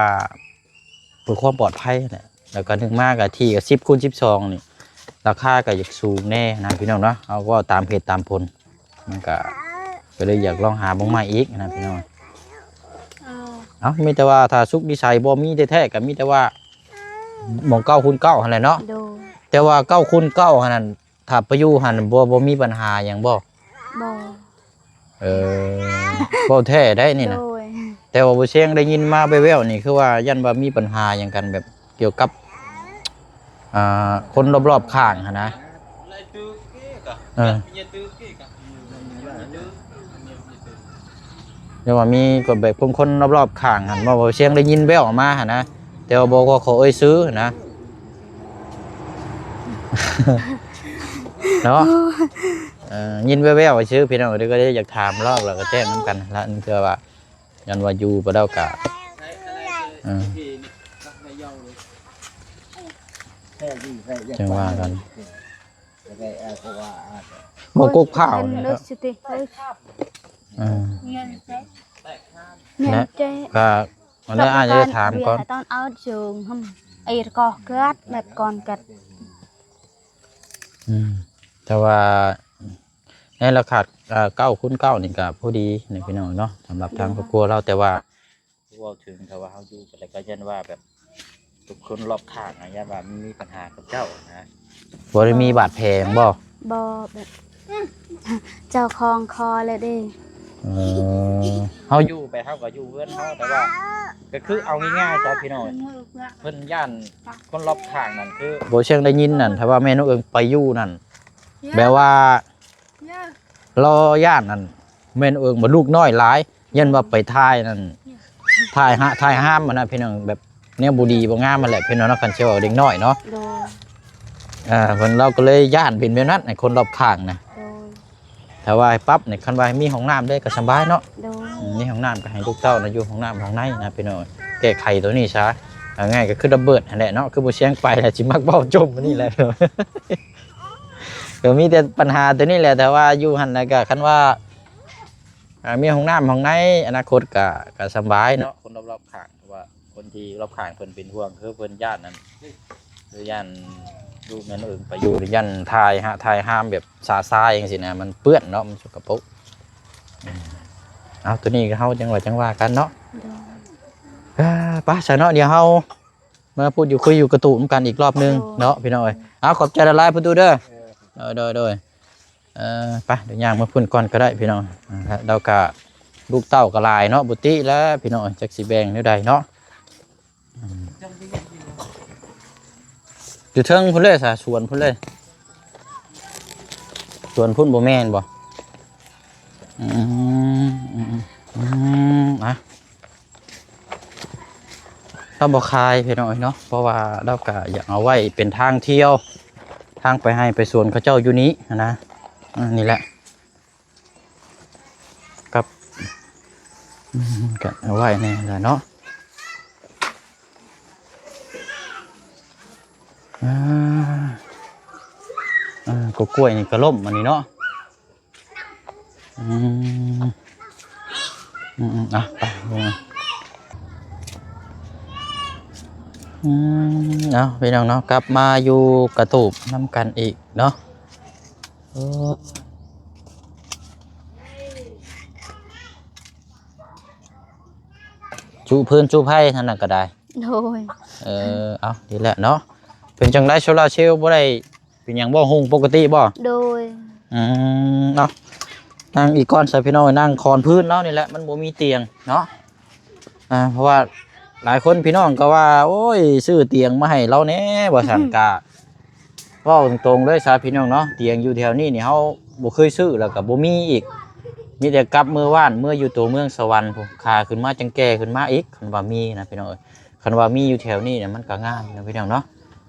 ເພື່ອຄວາມປອດໄພຫັ້ນແຫຼະ ແລ້ວກໍໜຶ່ງມາກໍທີ່ກໍສິບຄູນສິບສອງນີ້ ລາຄາກໍຢາກສູງແດ່ນະພີ່ນ້ອງເນາະ. ເຮົາເວົ້າຕາມເຫດຕາມຜົນ ມັນກໍ ກໍເລີຍຢາກລອງຫາເບິ່ງໃໝ່ອີກນະພີ່ນ້ອງ. ເອີ ເອົ້າ ມີແຕ່ວ່າຖ້າສຸກນິໄສບໍ່ມີແທ້ໆ ກໍມີແຕ່ວ່າໝ່ອງເກົ້າຄູນເກົ້າຫັ້ນແຫຼະເນາະ. ໂດຍ ແຕ່ວ່າເກົ້າຄູນເກົ້າຫັ້ນນັ້ນ ຖ້າໄປຢູ່ຫັ້ນບໍ່ ບໍ່ມີບັນຫາຫຍັງບໍ່? ບໍ່. ເອີ ເວົ້າແທ້ໄດ໋ນີ້ນະ. ໂດຍ ແຕ່ວ່າບໍ່ຊຽງໄດ້ຍິນມາແວ່ວໆນີ້ ຄືວ່າຢ້ານວ່າມີບັນຫາຫຍັງກັນ ແບບກ່ຽວກັບ ອ່າ ຄົນລອບໆຂ້າງຫັ້ນນະ. ເອີ ແຕ່ວ່າມີກໍແບບຄົນໆລອບໆຂ້າງຫັ້ນ ເວົ້າ ເວົ້າຊຽງໄດ້ຍິນແວ່ວອອກມາຫັ້ນນະ ແຕ່ວ່າບໍ່ຂໍ ຂໍເອີ່ຍຊື່ນະ ເນາະ. ເອີ ຍິນແວ່ວໆຊື່ພີ່ນ້ອງ ກໍເລີຍຢາກຖາມລອງ ແລ້ວກໍແຈ້ງນຳກັນລະ ເທື່ອວ່າ ຢ້ານວ່າຢູ່ບໍ່ໄດ້ກໍ ເອີ ຈັ່ງວ່າກັນ ບໍ່ກົກພ້າວນີ້ເນາະ. ເອີ ແມ່ນເຈົ້າ ກໍອັນນີ້ອາດຈະຖາມກ່ອນ ຕອນເອົາເຊີງຫຳ ໄອ້ກອກກັດ ແບບກອນກັດ. ອືມ ແຕ່ວ່າໃນລາຄາ ເອີ ເກົ້າຄູນເກົ້ານີ້ກໍພໍດີນະພີ່ນ້ອງເນາະ ສຳລັບທາງຄອບຄົວລາວ. ແຕ່ວ່າ ເວົ້າເຖິງ ຖ້າວ່າເຮົາຢູ່ໄປແລ້ວ ກໍຢ້ານວ່າແບບ ທຸກຄົນລອບຂ້າງນະ ຢ້ານວ່າມັນມີບັນຫາກັບເຈົ້ານະ. ບໍ່ໄດ້ມີບາດແຜຫຍັງບໍ່? ບໍ່ ແບບ ເຈົ້າຂອງຂໍແລ້ວເດ້. ເອີ ເຮົາຢູ່ໄປ ເຮົາກໍຢູ່ເຮືອນເຮົາ ແຕ່ວ່າ ກໍຄືເອົາງ່າຍໆຊະພີ່ນ້ອງ ເພິ່ນຢ້ານຄົນລອບຂ້າງນັ້ນ ຄືບໍ່ຊຽງໄດ້ຍິນນັ້ນ ຖ້າວ່າແມ່ນ້ອງເອີງໄປຢູ່ນັ້ນ ແບບວ່າ ລາວຢ້ານນັ້ນ ແມ່ນເອີງວ່າລູກນ້ອຍຫຼາຍ ຢ້ານວ່າໄປຖ່າຍນັ້ນ ຖ່າຍຫະ ຖ່າຍຫ້າມຫັ້ນນະພີ່ນ້ອງ ແບບແນວບໍ່ດີບໍ່ງາມຫັ້ນແຫຼະພີ່ນ້ອງເນາະ ຄັນຊິເວົ້າເດັກນ້ອຍເນາະ. ໂດຍ ອ່າ ເພິ່ນ ລາວກໍເລີຍຢ້ານເປັນແບບນັ້ນ ໃຫ້ຄົນລອບຂ້າງນະ. ໂດຍ ຖ້າວ່າໃຫ້ປັບນີ້ ຄັນວ່າໃຫ້ມີຫ້ອງນ້ຳເດ້ກໍສະບາຍເນາະ. ໂດຍ ອືມ ມີຫ້ອງນ້ຳກໍໃຫ້ລູກເຕົ້ານະ ຢູ່ຫ້ອງນ້ຳຫ້ອງໃນນະພີ່ນ້ອງ ແກ້ໄຂໂຕນີ້ຊະ. ເອົາງ່າຍກໍຄືລະເບີດຫັ້ນແຫຼະເນາະ ຄືບໍ່ຊຽງໄປແລ້ວຊິມັກເວົ້າຈົມອັນນີ້ແຫຼະ. ກໍມີແຕ່ບັນຫາໂຕນີ້ແຫຼະ ແຕ່ວ່າຢູ່ຫັ້ນແລ້ວກໍຄັນວ່າ ອ່າ ມີຫ້ອງນ້ຳຫ້ອງໃນ ອະນາຄົດກໍ ກໍສະບາຍເນາະ ຄົນລອບໆຂ້າງ ເພາະວ່າຄົນທີ່ລອບຂ້າງເພິ່ນເປັນຫ່ວງ ຄືເພິ່ນຢ້ານນັ້ນ ຄືຢ້ານລູກນັ້ນເອີງໄປຢູ່ ຢ້ານຖ່າຍຫະ ຖ່າຍຫ້າມແບບຊະຊາຍຈັ່ງຊີ້ນະ ມັນເປື້ອນເນາະ ມັນສົກກະປົກ. ເອົາ ໂຕນີ້ກໍເຮົາຈັ່ງວ່າ ຈັ່ງວ່າກັນເນາະ. ໂດຍ ເອີ ໄປຊະເນາະ ດຽວເຮົາ ມາພູດຢູ່ຄຸຍຢູ່ກະຕູບນຳກັນອີກລອບໜຶ່ງເນາະ ໂດຍ ພີ່ນ້ອງເອີຍ. ເອົາ ຂອບໃຈຫຼາຍໆ ພໍ່ຕູ້ເດີ. ເອີ ໂດຍ ໂດຍ ໂດຍ ເອີ ໄປ ດຽວຍ່າງມາພຸ້ນກ່ອນກໍໄດ້ພີ່ນ້ອງ. ອ່າ ແລ້ວກໍລູກເຕົ້າກໍຫຼາຍເນາະ ບໍ່ຕິແລ້ວພີ່ນ້ອງເອີຍ ຈັກຊິແບ່ງແນວໃດເນາະ. ອືມ ຢູ່ເທິງພຸ້ນເລີຍຊະ ສວນພຸ້ນເລີຍ ສວນພຸ້ນບໍ່ແມ່ນບໍ່? ອືມ ອືມ ອືມ ອ່ະ ລາວບໍ່ຂາຍພີ່ນ້ອງເອີຍເນາະ ເພາະວ່າລາວກະຢາກເອົາໄວ້ເປັນທາງທ່ຽວ ທາງໄປໄຮ່ໄປສວນເຂົາເຈົ້າຢູ່ນີ້ຫັ້ນນະ. ອ່າ ນີ້ແຫຼະ ກັບ ອືມ ກະເອົາໄວ້ແດ່ລະເນາະ. ອ່າ ອ່າ ກໍກ້ວຍນີ້ກໍລົ້ມອັນນີ້ເນາະ. ອືມ ອືມໆ ໄປ ອືມ ເອົາ ພີ່ນ້ອງເນາະ ກັບມາຢູ່ກະຕູບນຳກັນອີກເນາະ. ໂອ້ ຈຸພື້ນຈຸໄພຫັ້ນນະກໍໄດ້. ໂດຍ ເອີ ເອົາ ດີແຫຼະເນາະ. ເປັນຈັ່ງໃດ ໂຊລາເຊວບໍ່ໄດ້ ເປັນຫຍັງບໍ່ ຮຸ່ງປົກກະຕິບໍ່? ໂດຍ ອືມ ເນາະ ນັ່ງອີກກ່ອນຊະພີ່ນ້ອງ ນັ່ງຄອນພື້ນເນາະ. ນີ້ແຫຼະ ມັນບໍ່ມີຕຽງເນາະ. ອ່າ ເພາະວ່າຫຼາຍຄົນພີ່ນ້ອງກໍວ່າ ໂອ້ຍ ຊື້ຕຽງມາໃຫ້ລາວແດ່ວ່າຊັ້ນ. ກະເວົ້າຕົງໆເລີຍຊະພີ່ນ້ອງເນາະ ຕຽງຢູ່ແຖວນີ້ນີ້ ເຮົາບໍ່ເຄີຍຊື້ ແລ້ວກໍບໍ່ມີອີກ ມີແຕ່ກັບເມືອບ້ານ ເມືອຢູ່ຕົວເມືອງສະຫວັນພຸ້ນ ຂາຂຶ້ນມາຈັ່ງແກ່ຂຶ້ນມາອີກ. ຄັນວ່າມີນະພີ່ນ້ອງເອີຍ ຄັນວ່າມີຢູ່ແຖວນີ້ນະ ມັນກໍງາມນະພີ່ນ້ອງເນາະ.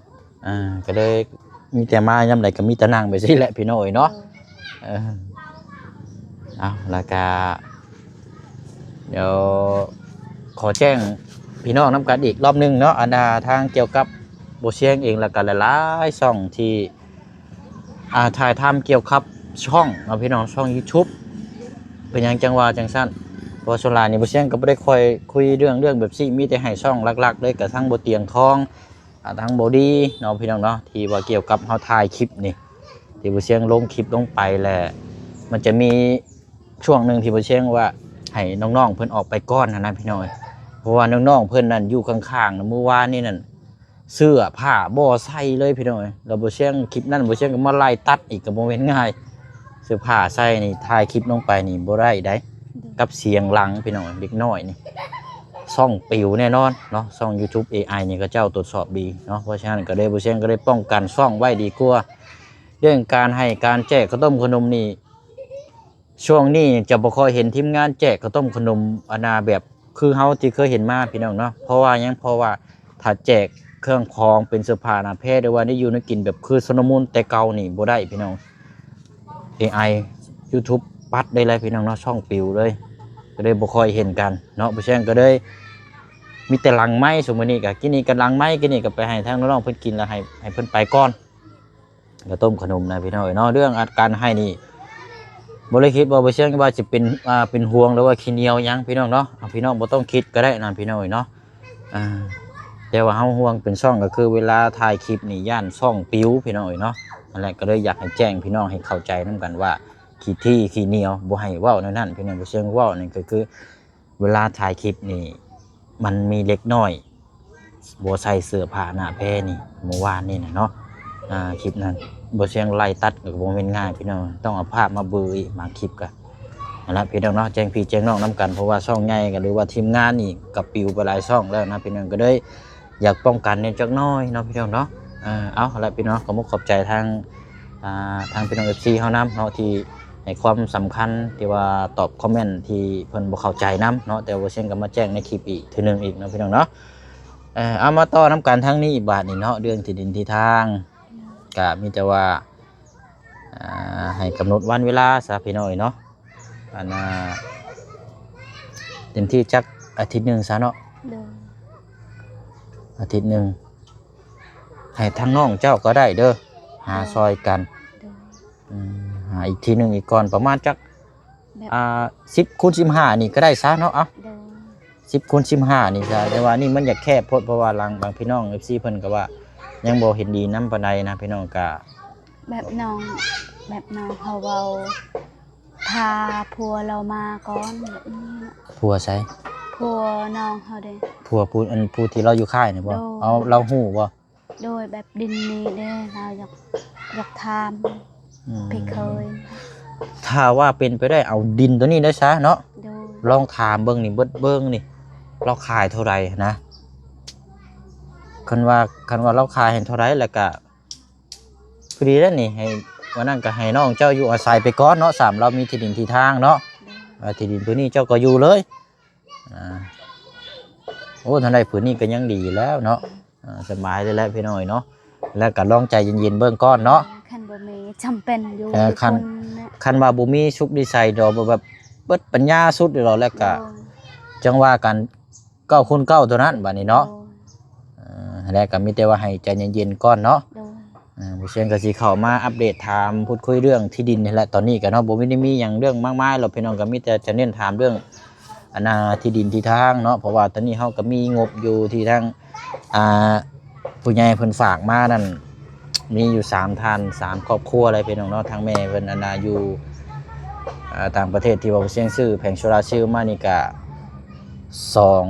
ອ່າ ກໍເລີຍມີແຕ່ມາຍາມໃດກໍມີແຕ່ນັ່ງໄປຊີ້ແຫຼະພີ່ນ້ອງເອີຍເນາະ. ເອີ ເອົາ ແລ້ວກະດຽວຂໍແຈ້ງພີ່ນ້ອງນຳກັນອີກລອບໜຶ່ງເນາະ ອັນ ອ່າ ທາງກ່ຽວກັບບໍ່ຊຽງເອງ ແລ້ວກະຫຼາຍໆຊ່ອງທີ່ ອ່າ ຖ່າຍທຳກ່ຽວກັບຊ່ອງເນາະພີ່ນ້ອງ ຊ່ອງຢູທູບ. ເປັນຫຍັງຈັ່ງວ່າຈັ່ງຊັ້ນ? ເພາະວ່າສ່ວນຫຼາຍນີ້ບໍ່ຊຽງກໍບໍ່ໄດ້ຄ່ອຍຄຸຍເລື່ອງ ເລື່ອງແບບຊີ້ ມີແຕ່ໃຫ້ຊ່ອງຫຼັກໆເລີຍ ກະທັງບໍ່ຕຽງທອງ ອ່າ ທາງບໍ່ດີເນາະ ພີ່ນ້ອງເນາະ ທີ່ວ່າກ່ຽວກັບເຮົາຖ່າຍຄລິບນີ້ ທີ່ບໍ່ຊຽງລົງຄລິບລົງໄປແລ້ວ ມັນຈະມີຊ່ວງໜຶ່ງທີ່ບໍ່ຊຽງວ່າໃຫ້ນ້ອງໆເພິ່ນອອກໄປກ່ອນຫັ້ນນະ ພີ່ນ້ອງເອີຍ. ເພາະວ່ານ້ອງໆເພິ່ນນັ້ນຢູ່ຂ້າງໆນະ ມື້ວານນີ້ນັ້ນ ເສື້ອຜ້າບໍ່ໃສ່ເລີຍ ພີ່ນ້ອງເອີຍ. ແລ້ວບໍ່ຊຽງ ຄລິບນັ້ນບໍ່ຊຽງກໍມາໄລ່ຕັດອີກ ກໍບໍ່ແມ່ນງ່າຍ. ເສື້ອຜ້າໃສ່ນີ້ ຖ່າຍຄລິບລົງໄປນີ້ບໍ່ໄດ້ໃດ໋ ກັບສຽງຫຼັງ ພີ່ນ້ອງເອີຍ. ເດັກນ້ອຍນີ້ ຊ່ອງປິວແນ່ນອນເນາະ. ຊ່ອງ YouTube ເອໄອ ນີ້ເຂົາເຈົ້າກວດສອບດີເນາະ. ເພາະສະນັ້ນກໍເລີຍ ບໍ່ຊຽງກໍເລີຍປ້ອງກັນຊ່ອງໄວ້ດີກວ່າ. ເລື່ອງການໃຫ້ການແຈກເຂົ້າຕົ້ມເຂົ້າໜົມນີ້ ຊ່ວງນີ້ຈະບໍ່ຄ່ອຍເຫັນທີມງານແຈກເຂົ້າຕົ້ມເຂົ້າໜົມ ອັນນ່າ ແບບຄືເຮົາທີ່ເຄີຍເຫັນມາ ພີ່ນ້ອງເນາະ. ເພາະວ່າຫຍັງ? ເພາະວ່າຖ້າແຈກເຄື່ອງຂອງເປັນເສື້ອຜ້າໜ້າແພ ຫຼືວ່າໄດ້ຢູ່ໄດ້ກິນແບບຄືຊົນນະມຸນແຕ່ເກົ່ານີ້ບໍ່ໄດ້ ພີ່ນ້ອງ. ເອໄອ YouTube ປັດໄດ້ເລີຍ ພີ່ນ້ອງເນາະ ຊ່ອງປິວເລີຍ ກໍເລີຍບໍ່ຄ່ອຍເຫັນກັນເນາະ. ບໍ່ແຊງກໍເລີຍມີແຕ່ຫຼັງໄມ. ຊຸມມື້ນີ້ກໍ ກີ້ນີ້ກໍຫຼັງໄມ ກີ້ນີ້ກໍໄປໃຫ້ທາງນ້ອງໆເພິ່ນກິນ ແລ້ວໃຫ້ ໃຫ້ເພິ່ນໄປກ່ອນ ເຂົ້າຕົ້ມເຂົ້າໜົມນະ ພີ່ນ້ອງເອີຍເນາະ. ເລື່ອງອາການໄຫ້ນີ້ ບໍ່ໄດ້ຄິດວ່າ ບໍ່ເຊື່ອວ່າຈະເປັນ ອ່າ ເປັນຫ່ວງ ຫຼືວ່າຂີ້ໜຽວຫຍັງ ພີ່ນ້ອງເນາະ. ເອົາ ພີ່ນ້ອງບໍ່ຕ້ອງຄິດກໍໄດ້ນະ ພີ່ນ້ອງເອີຍເນາະ. ອ່າ ແຕ່ວ່າເຮົາຫ່ວງເປັນຊ່ອງ ກໍຄືເວລາຖ່າຍຄລິບນີ້ຢ້ານຊ່ອງປິວ ພີ່ນ້ອງເອີຍເນາະ. ນັ້ນແຫຼະ ກໍເລີຍຢາກໃຫ້ແຈ້ງພີ່ນ້ອງໃຫ້ເຂົ້າໃຈນຳກັນວ່າ ຂີ້ຖີ່ຂີ້ໜຽວ ບໍ່ໃຫ້ເວົ້າແນວນັ້ນ ພີ່ນ້ອງ. ບໍ່ເຊື່ອເວົ້ານີ້ກໍຄື ເວລາຖ່າຍຄລິບນີ້ ມັນມີເດັກນ້ອຍບໍ່ໃສ່ເສື້ອຜ້າໜ້າແພນີ້ ມື້ວານນີ້ນະເນາະ. ອ່າ ຄລິບນັ້ນ ບໍ່ແຊງໄລ່ຕັດກໍບໍ່ແມ່ນງ່າຍ ພີ່ນ້ອງ. ຕ້ອງເອົາພາບມາເບິ່ງອີກ ບາງຄລິບກໍ ນັ້ນລະ ພີ່ນ້ອງເນາະ. ແຈ້ງພີ່ແຈ້ງນ້ອງນຳກັນ ເພາະວ່າຊ່ອງໃຫຍ່ກໍ ຫຼືວ່າທີມງານນີ້ກໍປິວໄປຫຼາຍຊ່ອງແລ້ວນະ ພີ່ນ້ອງ. ກໍເລີຍຢາກປ້ອງກັນແດ່ຈັກໜ້ອຍເນາະ ພີ່ນ້ອງເນາະ. ເອີ ເອົາລະ ພີ່ນ້ອງ ຂໍຂອບໃຈທາງ ອ່າ ທາງພີ່ນ້ອງ ເອັຟຊີ ເຮົານຳເນາະ ທີ່ໃຫ້ຄວາມສຳຄັນ ທີ່ວ່າຕອບຄອມເມັນທີ່ເພິ່ນບໍ່ເຂົ້າໃຈນຳເນາະ. ແຕ່ວ່າເຊັ່ນກໍມາແຈ້ງໃນຄລິບອີກເທື່ອໜຶ່ງອີກເນາະ ພີ່ນ້ອງເນາະ. ເອີ ເອົາ ມາຕໍ່ນຳກັນທາງນີ້ບາດນີ້ເນາະ ເລື່ອງທີ່ດິນທີ່ທາງ ກໍມີແຕ່ວ່າ ອ່າ ໃຫ້ກຳນົດວັນເວລາຊະ ພີ່ນ້ອງເອີຍເນາະ. ອັນນ່າ ເຕັມທີ່ຈັກອາທິດໜຶ່ງຊະເນາະ. ໂດຍ ອາທິດໜຶ່ງ ໃຫ້ທາງນ້ອງເຈົ້າກໍໄດ້ເດີ ຫາ ໂດຍ ຊ່ອຍກັນ. ໂດຍ ອືມ ຫາອີກທີໜຶ່ງອີກກ່ອນ ປະມານຈັກ ແບບ ອ່າ ສິບຄູນສິບຫ້ານີ້ກໍໄດ້ຊະເນາະ. ເອົາ ໂດຍ ສິບຄູນສິບຫ້ານີ້ຊະ. ແຕ່ວ່ານີ້ມັນຢາກແຄບໂພດ ເພາະວ່າລາງ ບາງພີ່ນ້ອງ ເອັຟຊີ ເພິ່ນກໍວ່າຍັງບໍ່ເຫັນດີນຳປານໃດນະ ພີ່ນ້ອງ. ກະ ແບບນ້ອງ ແບບນ້ອງເຮົາເວົ້າ ຖ້າຜົວລາວມາກ່ອນ ແບບນີ້ນະ. ຜົວໃສ? ຜົວນ້ອງເຮົາເດ້. ຜົວຜູ້ ອັນຜູ້ທີ່ລາວຢູ່ຄ້າຍນີ້ບໍ່? ໂດຍ ເອົາ ລາວຮູ້ບໍ່? ໂດຍ ແບບດິນນີ້ເດ້ ລາວຢາກ ຢາກຖາມ ອືມ ພີ່ເຂີຍ. ຖ້າວ່າເປັນໄປໄດ້ ເອົາດິນໂຕນີ້ໄດ້ຊະເນາະ. ໂດຍ ລອງຖາມເບິ່ງນີ້ ເບິດເບິ່ງນີ້ ລາວຂາຍເທົ່າໃດນະ? ຄັນວ່າ ຄັນວ່າລາວຂາຍໃຫ້ເທົ່າໃດ ແລ້ວກະ ພໍດີແລ້ວນີ້ ໃຫ້ ວ່ານັ້ນກໍໃຫ້ນ້ອງເຈົ້າຢູ່ອາໄສໄປກ່ອນເນາະ ສຳລັບມີທີ່ດິນທີ່ທາງເນາະ. ໂດຍ ເອີ ທີ່ດິນໂຕນີ້ເຈົ້າກໍຢູ່ເລີຍ. ອ່າ ໂອ້ ທັນໄດ້ຜືນນີ້ກໍຍັງດີແລ້ວເນາະ. ອ່າ ສະບາຍເລີຍແຫຼະ ພີ່ນ້ອງເອີຍເນາະ. ແລ້ວກໍລອງໃຈເຢັນໆເບິ່ງກ່ອນເນາະ. ຄັນບໍ່ມີຈຳເປັນຢູ່ ເອີ ຄັນ ຄັນວ່າບໍ່ມີສຸກດີໃສດອກ ແບບເບິດປັນຍາສຸດດອກ ແລ້ວກໍ ໂດຍ ຈັ່ງວ່າກັນ ເກົ້າຄູນເກົ້າເທົ່ານັ້ນບາດນີ້ເນາະ. ໂດຍ ເອີ ແລ້ວກໍມີແຕ່ວ່າໃຫ້ໃຈເຢັນໆກ່ອນເນາະ. ໂດຍ ອ່າ ບໍ່ຊຽງກໍຊິເຂົ້າມາອັບເດດຖາມພູດຄຸຍເລື່ອງທີ່ດິນນີ້ແຫຼະ. ຕອນນີ້ກໍເນາະ ບໍ່ໄດ້ມີຫຍັງເລື່ອງມາກມາຍດອກ ພີ່ນ້ອງ. ກໍມີແຕ່ຈະເນັ້ນຖາມເລື່ອງ ອັນນ່າ ທີ່ດິນທີ່ທາງເນາະ. ເພາະວ່າຕອນນີ້ເຮົາກໍມີງົບຢູ່ທີ່ທາງ ອ່າ ຜູ້ໃຫຍ່ເພິ່ນຝາກມານັ້ນ ມີຢູ່ສາມທ່ານ ສາມຄອບຄົວເລີຍ ພີ່ນ້ອງເນາະ. ທາງແມ່ເພິ່ນ ອັນນ່າ ຢູ່ ອ່າ ຕ່າງປະເທດ ທີ່ວ່າບໍ່ຊຽງຊື້ແຜງໂຊລາເຊວມານີ້ກະ ສອງ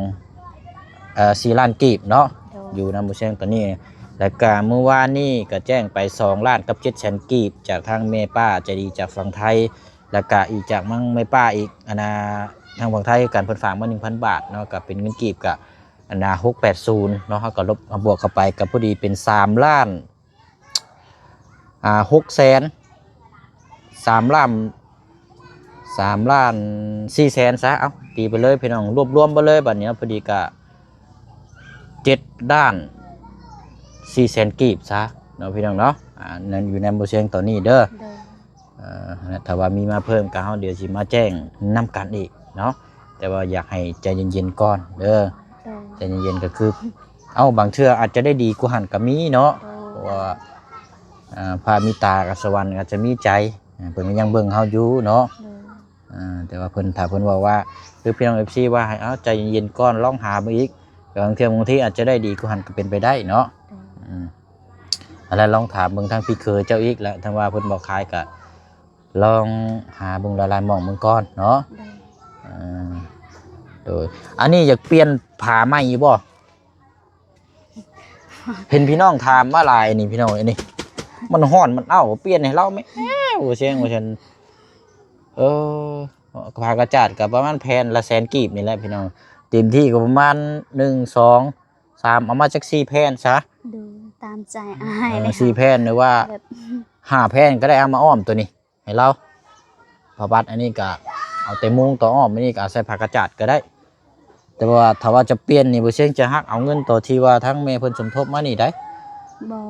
ເອີ ສີ່ລ້ານກີບເນາະ. ໂດຍ ຢູ່ນຳບໍ່ຊຽງຕອນນີ້. ແລ້ວກະມື້ວານນີ້ກໍແຈ້ງໄປສອງລ້ານກັບເຈັດແສນກີບ ຈາກທາງແມ່ປ້າໃຈດີຈາກຝັ່ງໄທ. ແລ້ວກະອີກຈາກມັງແມ່ປ້າອີກ ອັນນ່າ ທາງຝັ່ງໄທຄືກັນ ເພິ່ນຝາກມາໜຶ່ງພັນບາດເນາະ ກໍເປັນເງິນກີບກະ ອັນນ່າ ຫົກແປດສູນເນາະ. ເຮົາກໍລົບ ເອົາບວກເຂົ້າໄປ ກໍພໍດີເປັນສາມລ້ານ ອ່າ ຫົກແສນ ສາມລ້ານ ສາມລ້ານສີ່ແສນຊະ. ເອົາ ຕີໄປເລີຍ ພີ່ນ້ອງ ລວບລວມໄປເລີຍບາດນີ້ເນາະ. ພໍດີກະເຈັດລ້ານສີ່ແສນກີບຊະເນາະ ພີ່ນ້ອງເນາະ. ອ່າ ນັ້ນຢູ່ນຳບໍ່ຊຽງຕອນນີ້ເດີ. ໂດຍ ເອີ ຖ້າວ່າມີມາເພີ່ມກໍ ເຮົາດຽວຊິມາແຈ້ງນຳກັນອີກເນາະ. ແຕ່ວ່າຢາກໃຫ້ໃຈເຢັນໆກ່ອນເດີ. ໂດຍ ໃຈເຢັນໆ ກໍຄື ເອົ້າ ບາງເທື່ອອາດຈະໄດ້ດີກວ່າຫັ້ນກໍມີເນາະ. ໂດຍ ເພາະວ່າ ອ່າ ພະມີຕາກັບສະຫວັນອາດຈະມີໃຈ ອ່າ ເພິ່ນກໍຍັງເບິ່ງເຮົາຢູ່ເນາະ. ໂດຍ ອ່າ ແຕ່ວ່າເພິ່ນ ຖ້າເພິ່ນເວົ້າວ່າ ຄືພີ່ນ້ອງ ເອັຟຊີ ວ່າໃຫ້ເອົາໃຈເຢັນໆກ່ອນ ລອງຫາເບິ່ງອີກ ບາງເທື່ອ ບາງທີອາດຈະໄດ້ດີກວ່າຫັ້ນກໍເປັນໄປໄດ້ເນາະ. ໂດຍ ອືມ ອັນນັ້ນລອງຖາມເບິ່ງທາງພີ່ເຂີຍເຈົ້າອີກ ແລະ ຖ້າວ່າເພິ່ນບໍ່ຂາຍກະລອງຫາເບິ່ງຫຼາຍໆໝ່ອງເບິ່ງກ່ອນເນາະ. ໂດຍ ເອີ ໂດຍ ອັນນີ້ຢາກປ່ຽນຜ້າໃໝ່ຢູ່ບໍ່? ເຫັນພີ່ນ້ອງຖາມມາຫຼາຍນີ້ພີ່ນ້ອງ ອັນນີ້ມັນຮ້ອນມັນເອົ້າ ປ່ຽນໃຫ້ລາວແມ້ ບໍ່ແຊງວ່າຊັ້ນ. ເອີ ຜ້າກະຈາດກໍປະມານແຜ່ນລະແສນກີບນີ້ແຫຼະພີ່ນ້ອງ ເຕັມທີ່ກໍປະມານ ໜຶ່ງ ສອງ ສາມ ເອົາມາຈັກສີ່ແຜ່ນຊະ. ໂດຍ ຕາມໃຈອ້າຍ ເອີ ເລີຍ ສີ່ແຜ່ນ ຫຼືວ່າ ແບບ ຫ້າແຜ່ນກໍໄດ້ ເອົາມາອ້ອມໂຕນີ້ໃຫ້ລາວ. ຜ້າບັດອັນນີ້ກໍເອົາແຕ່ມຸງຕໍ່ອ້ອມ ອັນນີ້ກໍເອົາໃສ່ຜ້າກະຈາດກໍໄດ້. ແຕ່ວ່າຖ້າວ່າຈະປ່ຽນນີ້ ບໍ່ເຊງຈະຫັກເອົາເງິນຕໍ່ທີ່ວ່າທາງແມ່ເພິ່ນສົມທົບມານີ້ໄດ໋. ບໍ່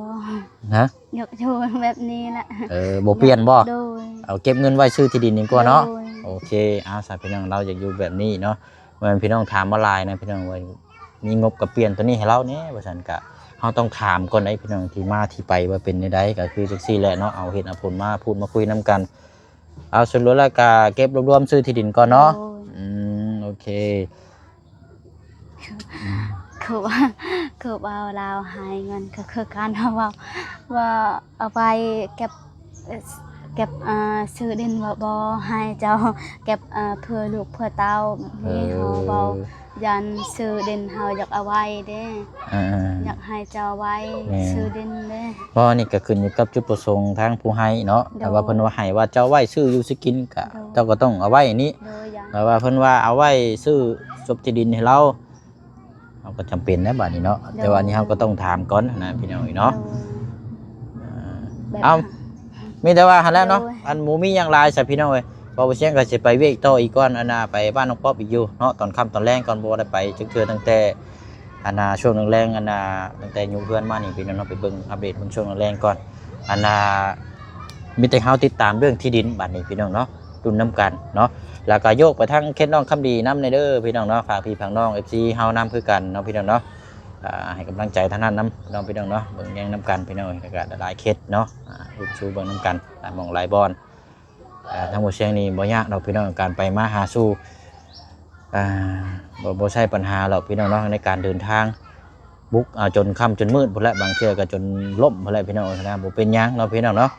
ຮະ? ຢາກຢູ່ແບບນີ້ແຫຼະ. ເອີ ບໍ່ປ່ຽນບໍ່? ໂດຍ ເອົາເກັບເງິນໄວ້ຊື້ທີ່ດິນດີກວ່າເນາະ. ໂດຍ ໂອເຄ ເອົາ ຊະ ພີ່ນ້ອງ ລາວຢາກຢູ່ແບບນີ້ເນາະ. ແມ່ນພີ່ນ້ອງຖາມມາຫຼາຍນະ ພີ່ນ້ອງວ່າມີງົບກະປ່ຽນໂຕນີ້ໃຫ້ລາວແດ່ວ່າຊັ້ນ ກະເຮົາຕ້ອງຖາມກ່ອນໄດ໋ພີ່ນ້ອງ ທີ່ມາທີ່ໄປວ່າເປັນແນວໃດ. ກໍຄືຈັ່ງຊີ້ແຫຼະເນາະ ເອົາເຫດເອົາຜົນມາພູດມາຄຸຍນຳກັນ. ເອົາ ສະຫຼຸບແລ້ວກະເກັບລວບລວມຊື້ທີ່ດິນກ່ອນເນາະ. ໂດຍ ອືມ ໂອເຄ ຄືວ່າ ຄືວ່າລາວໃຫ້ເງິນ ກໍຄືການເຮົາເວົ້າວ່າເອົາໄວ້ເກັບ ເກັບ ເອີ ຊື້ດິນ ບໍ່ ບໍ່ໃຫ້ເຈົ້າເກັບ ເອີ ເພື່ອລູກເພື່ອເຕົ້າແບບນີ້. ເອີ ເຮົາເວົ້າຢ້ານຊື້ດິນ ເຮົາຢາກເອົາໄວ້ເດ້. ເອີ ຢາກໃຫ້ເຈົ້າໄວ້ ແມ່ນ ຊື້ດິນເດ້. ບໍ່ ນີ້ກໍຂຶ້ນຢູ່ກັບຈຸດປະສົງທາງຜູ້ໃຫ້ເນາະ. ໂດຍ ຖ້າວ່າເພິ່ນວ່າໃຫ້ວ່າເຈົ້າໄວ້ຊື້ຢູ່ຊື້ກິນ ກະ ໂດຍ ເຈົ້າກໍຕ້ອງເອົາໄວ້ນີ້. ໂດຍ ຖ້າວ່າເພິ່ນວ່າເອົາໄວ້ຊື້ສົບທີ່ດິນໃຫ້ລາວ ເຮົາກໍຈຳເປັນແຫຼະບາດນີ້ເນາະ. ໂດຍ ແຕ່ວ່າອັນນີ້ເຮົາກໍຕ້ອງຖາມກ່ອນນະ ພີ່ນ້ອງເອີຍເນາະ. ໂດຍ ເອີ ແບບ ເອົ້າ ມີແຕ່ວ່າຫັ້ນແຫຼະເນາະ. ໂດຍ ອັນ ບໍ່ມີຫຍັງຫຼາຍຊະ ພີ່ນ້ອງເອີຍ ເພາະວ່າບໍ່ຊຽງກໍຊິໄປວຽກຕໍ່ອີກກ່ອນ ອັນນ່າ ໄປບ້ານນ້ອງປັອບອີກຢູ່ເນາະ ຕອນຄ່ຳຕອນແລງກ່ອນ ບໍ່ໄດ້ໄປຈັກເທື່ອຕັ້ງແຕ່ ອັນນ່າ ຊ່ວງແລງໆ ອັນນ່າ ຕັ້ງແຕ່ຍຸກເຮືອນມານີ້ ພີ່ນ້ອງເນາະ. ໄປເບິ່ງອັບເດດເບິ່ງຊ່ວງແລງໆກ່ອນ ອັນນ່າ ມີແຕ່ເຮົາຕິດຕາມເລື່ອງທີ່ດິນບາດນີ້ ພີ່ນ້ອງເນາະ ລຸ້ນນຳກັນເນາະ. ແລ້ວກໍໂຍກໄປທາງເຂດນ້ອງຄຳດີນຳແດ່ເດີ ພີ່ນ້ອງເນາະ ຝາກພີ່ຝາກນ້ອງ ເອັຟຊີ ເຮົານຳຄືກັນເນາະ ພີ່ນ້ອງເນາະ. ອ່າ ໃຫ້ກຳລັງໃຈທາງນັ້ນນຳເນາະ ພີ່ນ້ອງເນາະ ເບິ່ງແຍງນຳກັນ ພີ່ນ້ອງ ກໍຫຼາຍເຂດເນາະ ອ່າ ຮູ້ສູ່ເບິ່ງນຳກັນ ຫຼາຍໝ່ອງຫຼາຍບ່ອນ. ອ່າ ທາງບໍ່ຊຽງນີ້ບໍ່ຍາກດອກ ພີ່ນ້ອງ ການໄປມາຫາສູ່ ອ່າ ບໍ່ ບໍ່ໃຊ້ປັນຫາດອກ ພີ່ນ້ອງເນາະ ໃນການເດີນທາງ ບຸກເອົາຈົນຄ່ຳຈົນມືດພຸ້ນແຫຼະ ບາງເທື່ອກໍຈົນລົ້ມພຸ້ນແຫຼະ ພີ່ນ້ອງເອີຍນະ. ບໍ່ເປັນຫຍັງເນາະ ພີ່ນ້ອງເນາະ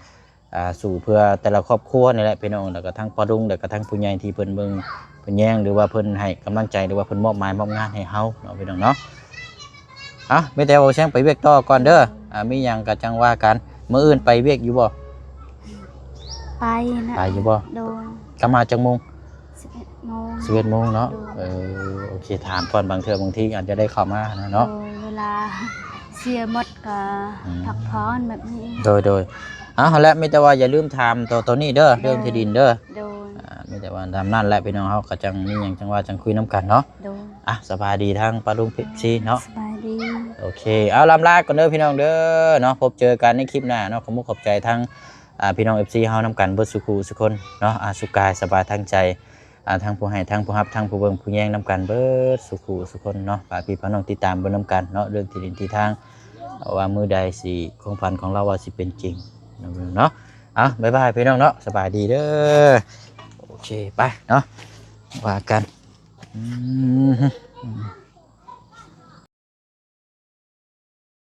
ອ່າ ສູ້ເພື່ອແຕ່ລະຄອບຄົວນີ້ແຫຼະ ພີ່ນ້ອງ ແລ້ວກໍທັງປ້າລຸງ ແລ້ວກໍທັງຜູ້ໃຫຍ່ທີ່ເພິ່ນເບິ່ງເພິ່ນແຍງ ຫຼືວ່າເພິ່ນໃຫ້ກຳລັງໃຈ ຫຼືວ່າເພິ່ນມອບໝາຍມອບງານໃຫ້ເຮົາເນາະ ພີ່ນ້ອງເນາະ. ເອົ້າ ມີແຕ່ວ່າແຊງໄປວຽກຕໍ່ກ່ອນເດີ ອ່າ ມີຫຍັງກໍຈັ່ງວ່າກັນ. ມື້ອື່ນໄປວຽກຢູ່ບໍ່? ໄປນະ. ໄປຢູ່ບໍ່? ໂດຍ. ກັບມາຈັກໂມງ? ສິບເອັດໂມງ. ສິບເອັດໂມງເນາະ. ໂດຍ. ເອີ ໂອເຄ ຖາມກ່ອນ ບາງເທື່ອບາງທີອາດຈະໄດ້ເຂົ້າມານະເນາະ. ໂດຍ. ເວລາເສຍໝົດກໍ ອືມ ພັກຜ່ອນແບບນີ້. ໂດຍ ໂດຍ. ເອົາ ຫັ້ນແຫຼະ ມີແຕ່ວ່າຢ່າລືມຖາມໂຕ ໂຕນີ້ເດີ ໂດຍ ເລື່ອງທີ່ດິນເດີ. ໂດຍ. ອ່າ ມີແຕ່ວ່າຕາມນັ້ນແຫຼະ ພີ່ນ້ອງ ເຮົາກໍຈັ່ງມີຫຍັງຈັ່ງວ່າຈັ່ງຄຸຍນຳກັນເນາະ. ໂດຍ. ອ່ະ ສະບາຍດີທາງປ້າລຸງ ເອັຟຊີ ເນາະ. ສະບາຍດີ. ໂອເຄ ເອົາ ລ່ຳລາກ່ອນເດີພີ່ນ້ອງເດີເນາະ ພົບເຈີກັນໃນຄລິບໜ້າເນາະ. ຂໍມຸກຂອບໃຈທາງ ອ່າ ພີ່ນ້ອງ ເອັຟຊີ ເຮົານຳກັນເບິດສູ່ຄູ່ສູ່ຄົນເນາະ. ອ່າ ສຸກກາຍສະບາຍທາງໃຈ ອ່າ ທັງຜູ້ໃຫ້ ທັງຜູ້ຮັບ ທັງຜູ້ເບິ່ງຜູ້ແຍງນຳກັນເບິດສູ່ຄູ່ສູ່ຄົນເນາະ. ຝາກພີ່ຝາກນ້ອງຕິດຕາມເບິ່ງນຳກັນເນາະ ເລື່ອງທີ່ດິນທີ່ທາງ ວ່າມື້ໃດຊິ ຄວາມຝັນຂອງລາວວ່າຊິເປັນຈິງເນາະ. ເອົາ ບາຍບາຍພີ່ນ້ອງເນາະ ສະບາຍດີເດີ. ໂອເຄ ໄປເນາະ ວ່າກັນ. ອືມ